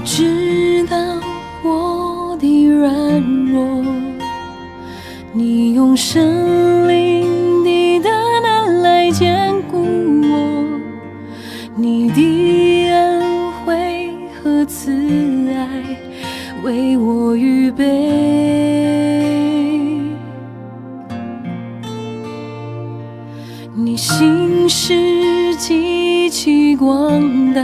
你知道我的軟弱，你用聖靈的大能來堅固我，你的恩惠和慈愛為我預備。你心事極其廣大，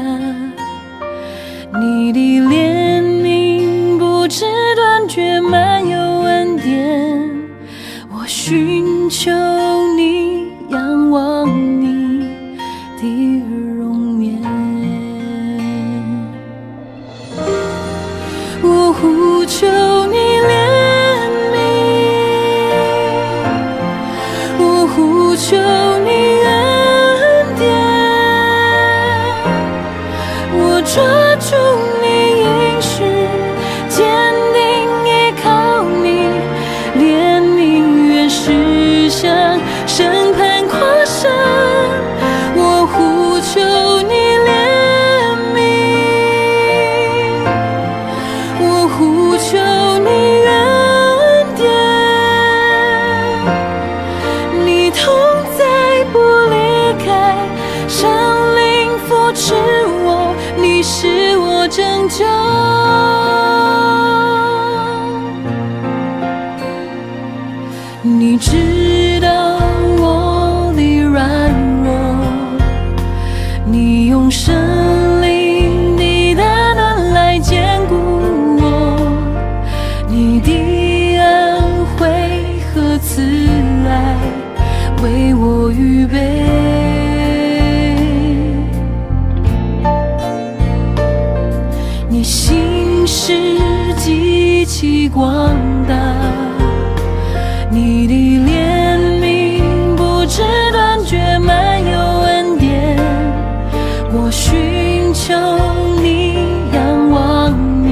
你的憐憫不致斷絕，滿有恩典。我尋求你，仰望你的容顏。我呼求你憐憫，我呼求你恩典，我抓住你應許，堅定依靠你，憐憫原是向審判誇勝。我呼求你憐憫，我呼求你恩典，你同在不離開，聖靈扶持我，你是我拯救。你知道我的軟弱，你用聖靈的大能來堅固我，你的恩惠和慈愛為我預備。你心事極其廣大，你的憐憫不致斷絕，滿有恩典。我尋求你，仰望你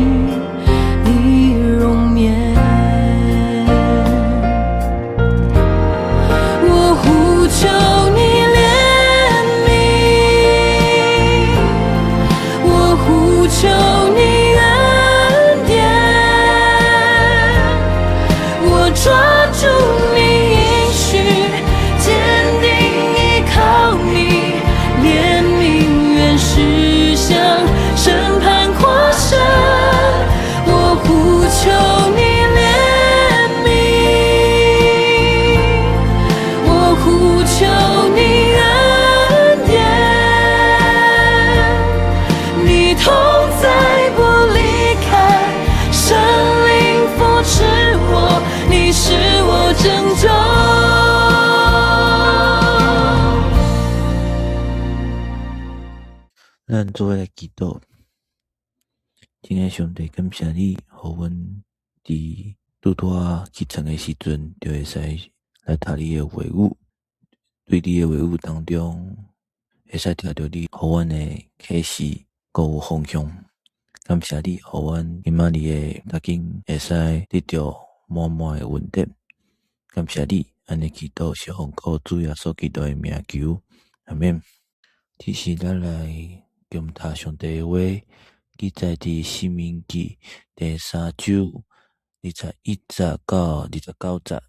的容顏。我呼求你憐憫，我呼求你恩典，我抓住你應許，堅定依靠你，憐憫原是向審判誇勝。我呼求你憐憫，我呼求你恩典，你同在不離開，聖靈扶持我，你是我拯救。咱做伙來祈禱，親愛上帝，感謝你，予阮佇拄拄仔起床的時陣，就會使來讀你的話語，對你的話語當中，會使聽著你予阮的啟示，閣有方向。感謝你，予阮今仔日的讀經會使得著滿滿的恩典。感謝你，按呢祈禱是奉靠主耶穌基督的名求，阿們。這時咱來共讀上帝的話，記載佇申命記第三章21節到29節。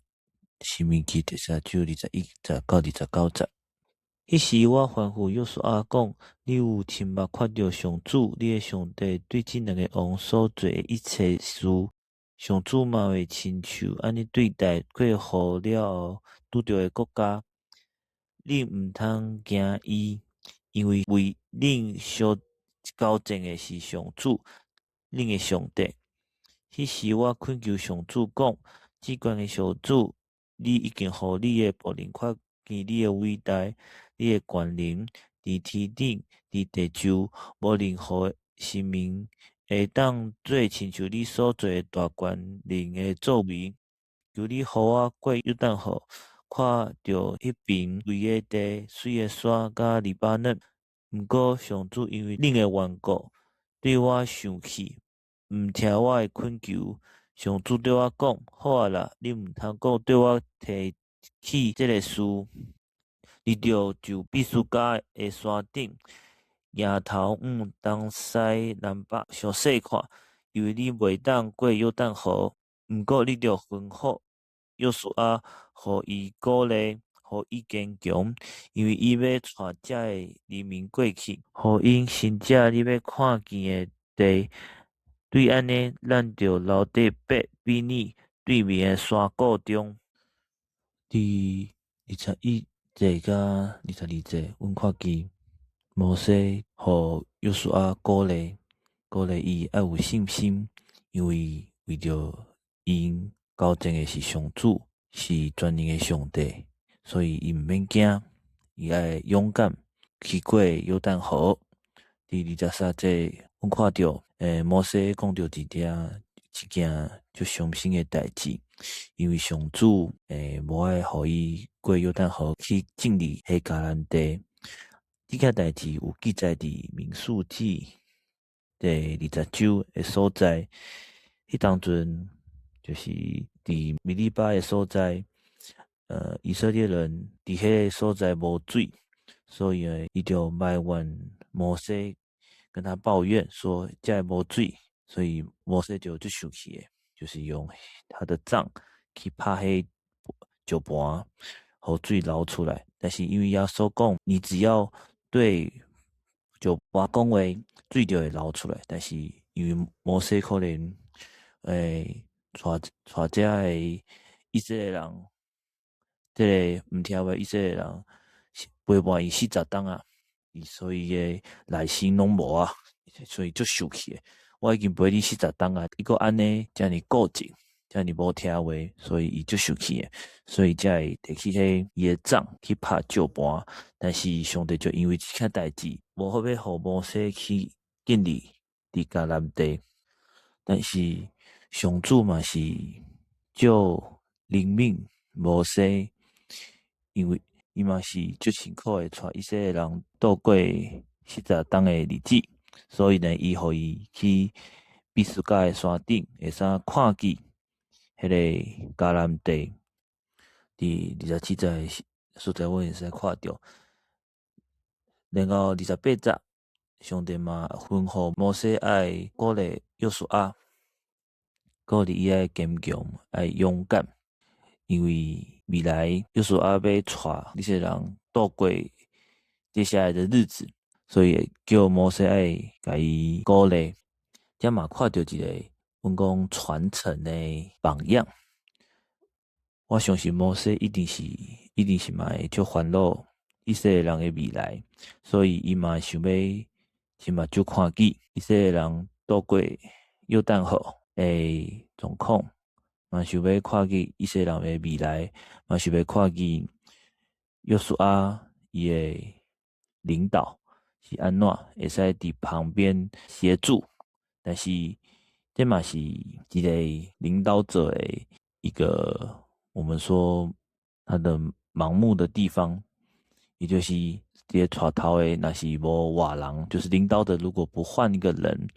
申命記第三章21節到29節。彼時我吩咐約書亞講：你有親目看著上主你的上帝對這兩个王所做的一切事，上主嘛會親像按呢對待過河了後拄著的國家。恁毋通驚伊，因為為恁相交戰的是上主，恁的上帝。彼時我懇求上主講：至懸的上主，你已經予你的僕人看見你的偉大，你的權能，佇天頂，佇地上，無任何神明會當做親像你所做的大權能的作為。求你予我過約旦河，看著彼爿肥的地、媠的山佮黎巴嫩。毋過上主因為恁的緣故，對我生氣，毋聽我的懇求。上主對我講：好啊啦，你毋通閣對我提起這个事。你著就毗斯迦的山頂，蜈頭往東西南北相細看，因為你袂當過約旦河。毋過你著吩咐約書亞，予伊鼓勵，予伊堅強，因為伊欲帶遮个人民過去，予𪜶承這你欲看見的地。對按呢，咱著留佇伯比珥對面的山谷中。佇21節佮22節，阮看見摩西予約書亞鼓勵，鼓勵伊愛有信心，因為為著𪜶交戰的是上主，是全能的上帝，所以伊毋免驚，伊愛勇敢去過約旦河。佇23節，阮看著，摩西講著一件足傷心的代誌，因為上主無愛予伊過約旦河去進入彼迦南地。這件代誌有記載佇民數記第20章的所在。彼當陣就是佇米利巴的所在，以色列人佇彼个所在無水，所以呢，伊就埋怨摩西，跟他抱怨說遮無水，所以摩西就足生氣的，就是用他的杖去拍彼石盤，予水流出來。但是因為耶穌講，你只要對石盤講話，水就會流出來。但是因為摩西可能帶帶遮个以色列人，這个毋聽話以色列人陪伴伊四十冬啊，所以伊的耐心攏無啊，所以足生氣的。我已經陪你四十冬啊，你閣按呢遮爾固執，遮爾無聽話，所以伊足生氣的，所以才會提起彼伊的杖去拍石盤。但是上帝就因為這件代誌，無好欲予摩西去進入佇迦南地。但是上主嘛是足憐憫摩西，因為伊嘛是足辛苦的帶以色列人度過四十冬的日子，所以呢，伊予伊去毗斯迦的山頂，會使看見彼个迦南地。佇27節所在，阮會使看著。然後28節，上帝嘛吩咐摩西愛鼓勵約書亞，鼓勵伊愛堅強，愛勇敢，因為未來約書亞欲帶以色列人度過接下來的日子，所以叫摩西愛共伊鼓勵。遮嘛看著一个阮講傳承的榜樣。我相信摩西一定是嘛會足煩惱以色列人的未來，所以伊嘛想欲親目睭看見以色列人渡過約旦河的狀況，嘛想欲看見以色列人的未來，嘛想欲看見約書亞伊的領導是按怎，會使佇旁邊協助。但是這嘛是一個領導者的一個，我們說他的盲目的地方，也就是這個帶頭的，若是無換人，就是領導者如果不換一個人，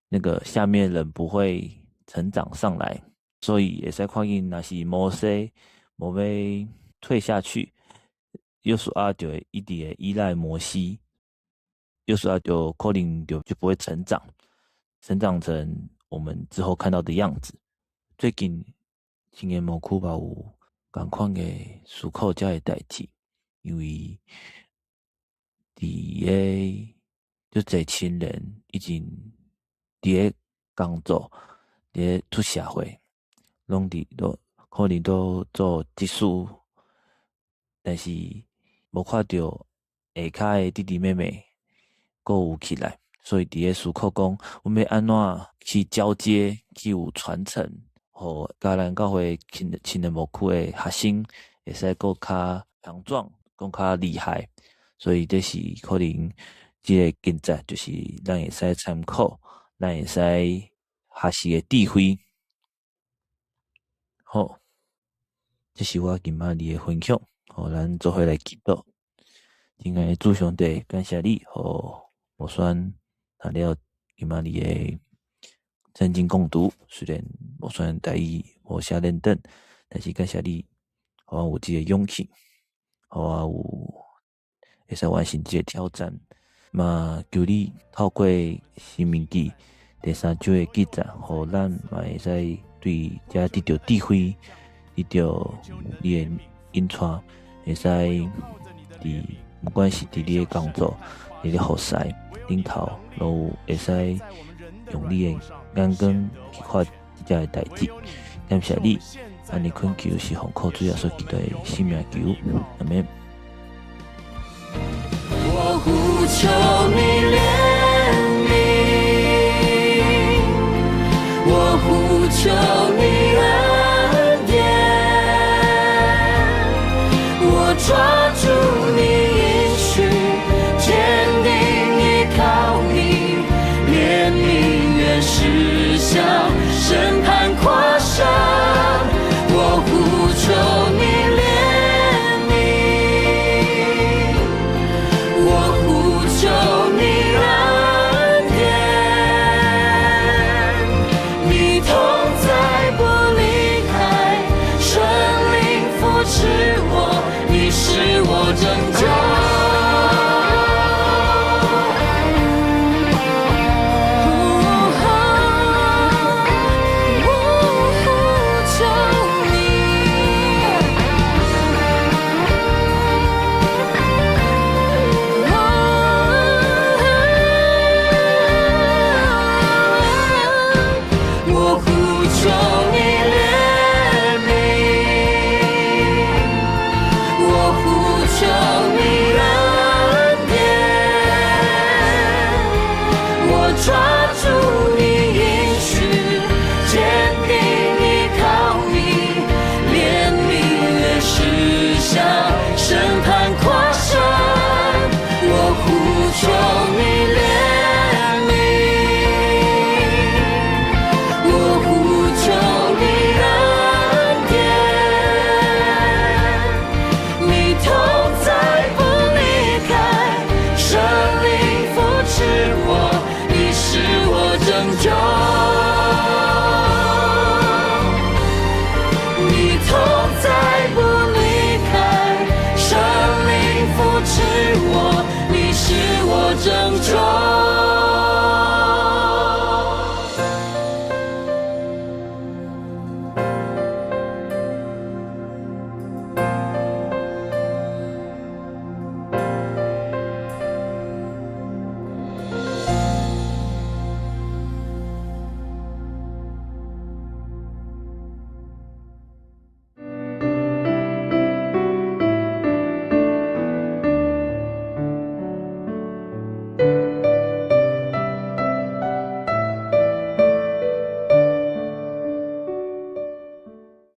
那個下面人不會成長上來，所以會使看見，若是摩西無欲退下去，約書亞就會一直會依賴摩西，約書亞就可能就不會成長，成長成我們之後看到的樣子。最近青年牧區嘛有仝款的思考這个代誌，因為佇个足濟青年已經佇咧工作，佇咧出社會，攏佇都可能都做技術，但是無看著下跤的弟弟妹妹閣有起來，所以佇咧思考講，阮欲按怎去交接，去有傳承，予迦南教會青年牧區的學生會使閣較強壯，閣較厲害。所以這是可能這个經節，就是咱會使參考，咱會使學習的智慧。好，這是我今仔日的分享，予咱做伙來祈禱。親愛的主上帝，感謝你，予無選讀了今仔日的聖經共讀。雖然無選台語無寫連登，但是感謝你，予我有這个勇氣，予我有會使完成這个挑戰。嘛求你透過申命記第三章的記載，予咱嘛會使對遮得著智慧，得著你的引帶，會使佇毋管是佇你的工作、佇咧服侍頂頭，攏有會使用你的眼光去看這遮的代誌。感謝你，按呢懇求是奉靠主耶穌基督的聖名求，阿們。我呼求你。